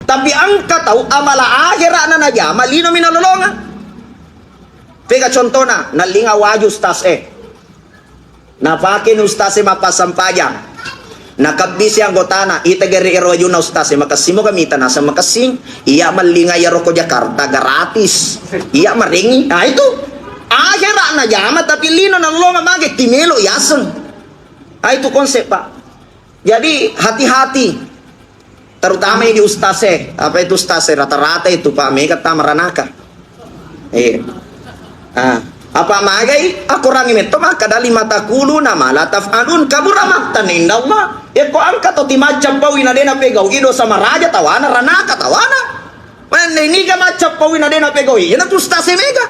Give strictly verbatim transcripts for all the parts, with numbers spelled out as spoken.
Tapi engka tau amala akhira'na najama, linomi nalolongeng. Pega contona, nallinga waju ustaz e. Napakeni ustaz e mappassempajang. Nakebbisi anggotana, ita gere ero wajunna ustaz e, makessing moga mita naseng makessing. Iya mellinga iyaro ko Jakarta gratis. Iya marengi. Nah, itu. Akhira'na najama tapi lino nalolongeng, mage timelo yaseng. Ah, itu konsep, Pak. Jadi, hati-hati. Terutama ini ustaz e. Apa itu ustaz e? Rata-rata itu, Pak, mega tama ranaka. Iya. Ah, apa magai? Aku rangi metto makkada, "Lima taquluna ma la taf'alun, kabura maqtan indallah." Yekko engka to timaccappauwi na de napegau'i, dosa maraja tawana, ranaka tawana. Menne niga maccappawi na de napegau'i, iyana tu ustaz e mega.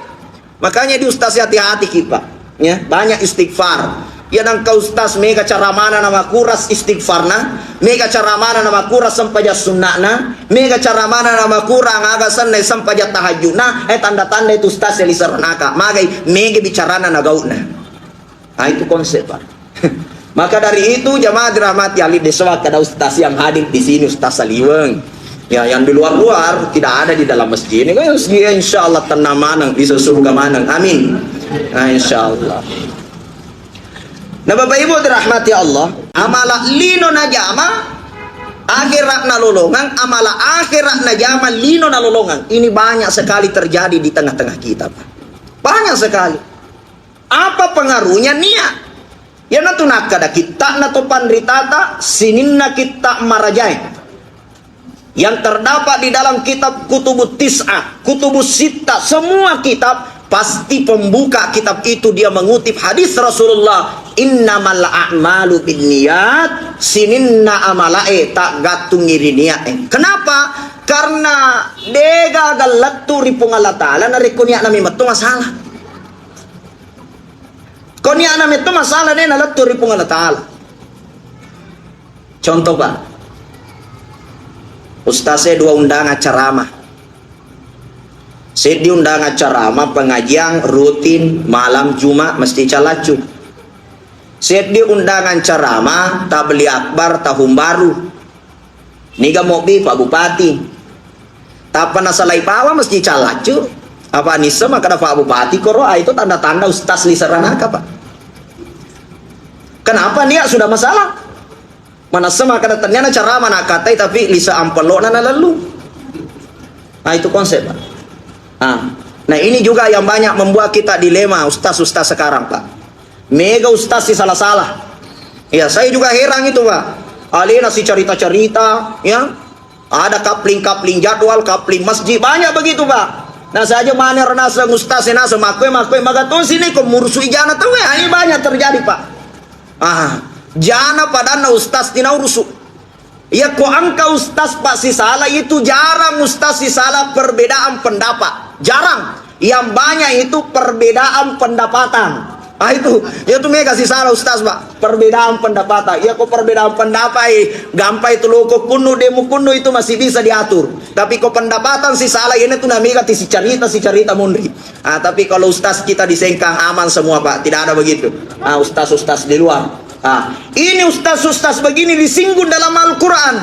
Makanya di ustaz e hati-hati ki, Pak. Ya, banyak istighfar. Ya, nangka ustaz mega caramana na makuras istighfarna, mega caramana na makuras sempajang sunna'na, mega caramana na makurang aga senna sempajang tahajudna, eh, tanda-tanda itu ustaz e lisa ranaka. Magai mega bicarana na gau'na. Ah, itu konsep, Pak. Maka dari itu, jamaah dirahmati Allah, deso kada ustaz yang hadir di sini, Ustaz Saliweng. Ya, yang di luar-luar tidak ada di dalam masjid ini. Kan, ya, insya Allah tenang maneng, bisa surga maneng. Amin. Nah, insya Allah. Nah, Bapak Ibu dirahmati Allah, amala lino najama, akhirat nalolongeng, amala akhirat najama, lino nalolongeng. Ini banyak sekali terjadi di tengah-tengah kita, Pak. Banyak sekali. Apa pengaruhnya niat? Iyanatu nakkada kitta'na to panritata, sininna kitta marajae. Yang terdapat di dalam kitab Kutubut Tis'ah, Kutubus Sittah, semua kitab pasti pembuka kitab itu dia mengutip hadis Rasulullah, "Innamal a'malu binniyat," sininna amalae taggattungi ri niae. Kenapa? Karena degaga lettu ri Puang Allah Ta'ala narekko niatna memang to masalah. Ko niatna metto masalah de nalettu ri Puang Allah Ta'ala. Contoh, Pak. Ustaz e dua undangan ceramah. Seddi undangan ceramah pengajian rutin malam Jumat Masjid Calaccu. Seddi undangan ceramah tabli akbar tahun baru. Niga mobbi Pak Bupati. Tappa nasalai bawang Masjid Calaccu. Apa nisseng makkada Pak Bupati koro, ah, itu tanda-tanda ustaz lisa ranaka, Pak. Kenapa? Niat sudah masalah. Manesseng makkada tenniana cara manakkatai, tapi lisa ampello'na nalellung. Ah, itu konsep, Pak. Ah. Nah, ini juga yang banyak membuat kita dilema ustaz-ustaz sekarang, Pak. Mega ustaz si salah-salah. Ya, saya juga heran itu, Pak. Alena si cerita-cerita, ya. Ada kapling-kapling jadwal, kapling masjid, banyak begitu, Pak. Nah, saja mana naseng ustaz, naseng makkue, makkue, magatong sini ko murusu ijana tauwe, ah, ini banyak terjadi, Pak. Ah, jana padanna ustaz tina urusu. Iya, ko engka ustaz, Pak, sisala itu jarang ustaz sisala perbedaan pendapat. Jarang. Yang banyak itu perbedaan pendapatan. Ah, itu, itu mega sisala ustaz, Pak. Perbedaan pendapatan. Iya, ko perbedaan pendapat, eh, gampai tu loko kunnu, demu kunnu itu masih bisa diatur. Tapi ko pendapatan sisala ini tu na mega ti sicarita, sicarita munri. Ah, tapi kalau ustaz kita di Sengkang aman semua, Pak. Tidak ada begitu. Ah, ustaz-ustaz di luar. Ah, ini ustaz-ustaz begini disinggung dalam Al-Quran.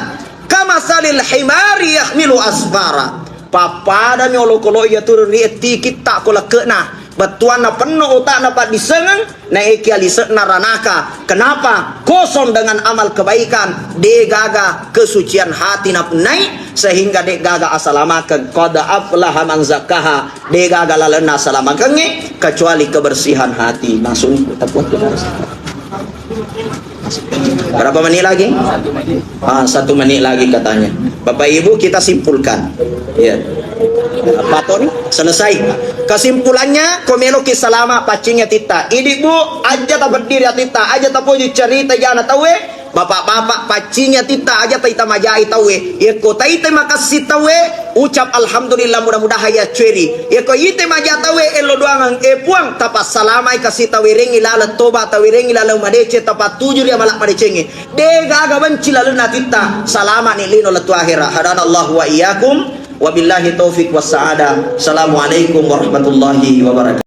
Kamasalil himari yahmilu asfara. Pappadami olokolo iya turun ri etti kitta ko lekke'na. Bettuanna penno otakna paddissengeng, naeki alise'na ranaka. Kenapa? Kosong dengan amal kebaikan, de gaga kesucian hati napunnai, sehingga de gaga asalamakeng. Qad aflaha man zakkaha. De gaga lalenna salamakengnge kecuali kebersihan hati. Langsung tepuk tangan. Berapa menit lagi? Ah, satu menit lagi katanya. Bapak Ibu, kita simpulkan. Ya. Apa tuh nih? Selesai. Kesimpulannya, ko meloki salama, paccingi atitta. Idi, Bu, aja tapeddiri atitta, aja tapoji cerita jana tauwe. Bapak-bapak, paccingi atitta, aja taita majai tauwe. Yekko taita makassi tauwe, ucap alhamdulillah, mudah-mudahan ya cueri. Yekko ite maja tauwe, elo doangang, eh, Puang, tapassalamai kasi tawerengi laleng toba, tawerengi laleng madeceng, tapattuju ri amala madecengnge. De gaga benci lalenna atitta, salama ni lino lettu akhera. Hadanallahu wa iyyakum, wabillahi taufiq wassaada. Assalamualaikum warahmatullahi wabarakatuh.